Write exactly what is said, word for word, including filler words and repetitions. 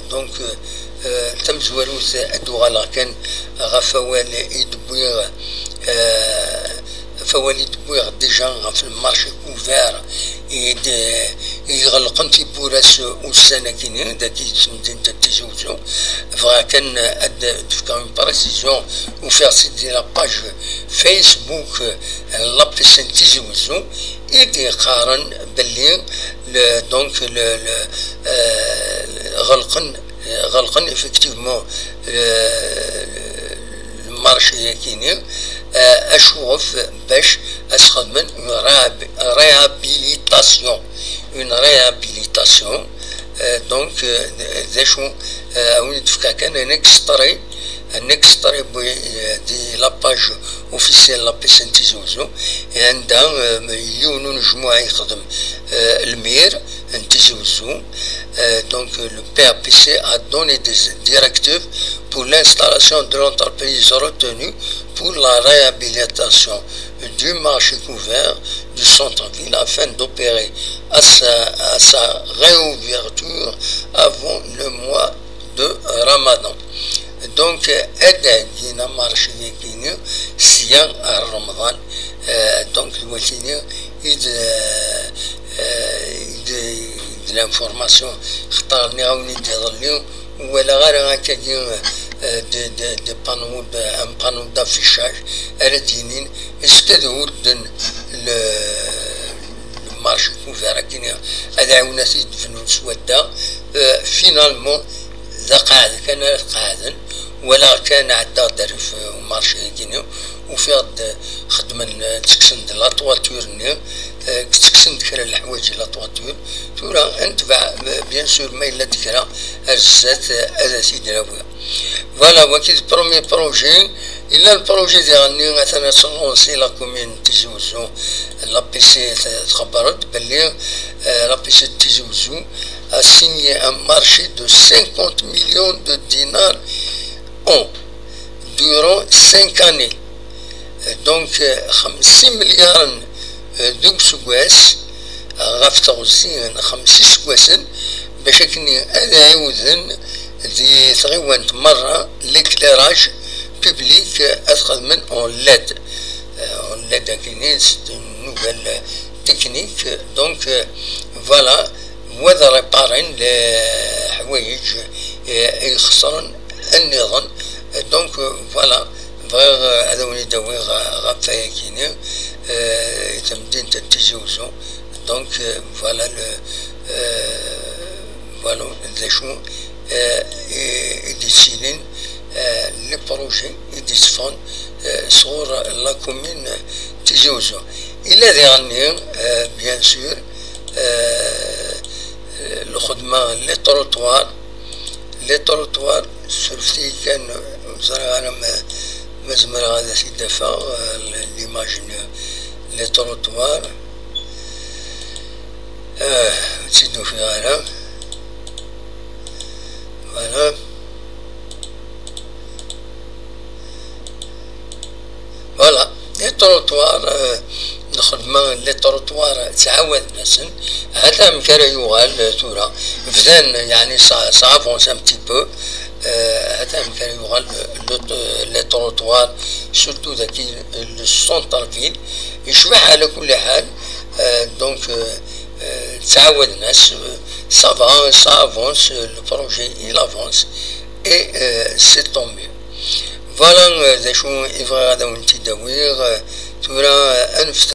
Donc, euh, euh, tamezwarut, ad d-uɣaleɣ kan ɣef wawal i d-wwiɣ, euh, ɣef wawal i d-wwiɣ déjà ɣef le marché couvert i d-, i iɣelqen tiwwura-s ussan-agi-nni dagi di temdint n Tizi Uzzu. Bɣiɣ kan ad d-fkeɣ une précision, ufiɣ-tt-id di la page Facebook, euh, l'A P C n Tizi Uzzu, i d-yeqqaren belli le, donc le, le, euh, ɣelqen, ɣelqen effectivement, euh, le marché-agi-nni, euh, acuɣef? Bac ad sxedmen une réhabi-, réhabilitation, une réhabilitation. Euh, donc, euh, d acu, euh, ad wen-d-fkeɣ kan un extrait, un extrait, euh, di la page officielle l'A P C n Tizi Uzzu, anda, euh, yiwen unejmuɛ yexdem, euh, lmir n Tizi Uzzu. Euh, donc, euh, le P A P C a donné des directives pour l'installation de l'entreprise retenue pour la réhabilitation du marché couvert du centre-ville afin d'opérer à sa, à sa réouverture avant le mois de Ramadan. Donc, euh, ad d-heggin amarché-agi-nni sya ar Remḍan. Euh, donc, d watini i d, euh, euh, i d, i d l'information, xaṭer nniɣ-awen-id iḍelli, ur walaɣ ara akkagi, euh, de, de, de panneau, de, un panneau d'affichage ara d-yinin est-ce que d hudden le, le marché couvert-agi-nni, ad ɛiwnen ad t-id-bnun s wadda. Euh, finalement, d aqeɛɛed kan ara t-qeɛɛden. Walaɣ kan, ɛeddaɣ-d rrif, euh, umarché-agi-nni, ufiɣ-d xedmen, euh, ttekksen-d la toiture-nni, euh, ttekksen-d kra n leḥwayeǧ la toiture. Tura, ad netbeɛ, euh, bien sûr, ma yella-d kra, ar zdat, euh, ad t-id-awiɣ. Voilà, wagi d premier projet. Yella le projet diɣen-nni atan ad t-lancer la commune n Tizi Uzzu, l'A P C t-, txebber-d belli, euh, l'A P C de Tizi Uzzu a signé un marché de cinquante millions de dinars en, durant cinq années. Euh, donc, euh, xemsa imelyaren, euh, deg useggas, euh, ɣef teɣzi n xemsa iseggasen, bac akken ad ɛiwden di tɣiwant merra l'éclairage public, euh, ad xedmen en led. Euh, en led akini, c'est une nouvelle technique. Donc, euh, voilà, wa d réparen leḥwayeǧ, euh, i ixesren nniḍen. Donc, euh, voilà, bɣiɣ, euh, ad awen-id-awiɣ, euh, ɣef wayagi-nni, euh, i temdint n Tizi Uzzu. Donc, euh, voilà le, euh, voilà d acu, euh, i, i d-yettilin, euh, les projets i d-yetteffɣen, euh, sɣur la commune Tizi Uzzu. Yella diɣen-nni, euh, bien sûr, euh, lxedma n les trottoirs, les trottoirs, surfet-iyi kan, ur ẓriɣ ara ma, ma zemreɣ ad t-id-afeɣ, euh, l'image n les trottoirs. Ah, ur tt-id-ufiɣ ara. Voilà. Voilà, les trottoirs, euh, lxedma n les trottoirs ttɛawaden-asen. Hata amek ara yuɣal, euh, tura. Bdan, yeɛni, ça, ça avance un petit peu. Euh, hata amek ara yuɣal le, le, les trottoirs, surtout daki le centre-ville. Yecbeḥ ɛla kulli ḥal. Euh, donc, euh, euh, ttɛawaden-as, euh, ça va, ça avance, euh, le projet, il avance. Et, euh, c'est tant mieux. Voilà, euh, d acu i bɣiɣ ad awen-t-id-awiɣ, euh, tura, euh, ad nefteḥ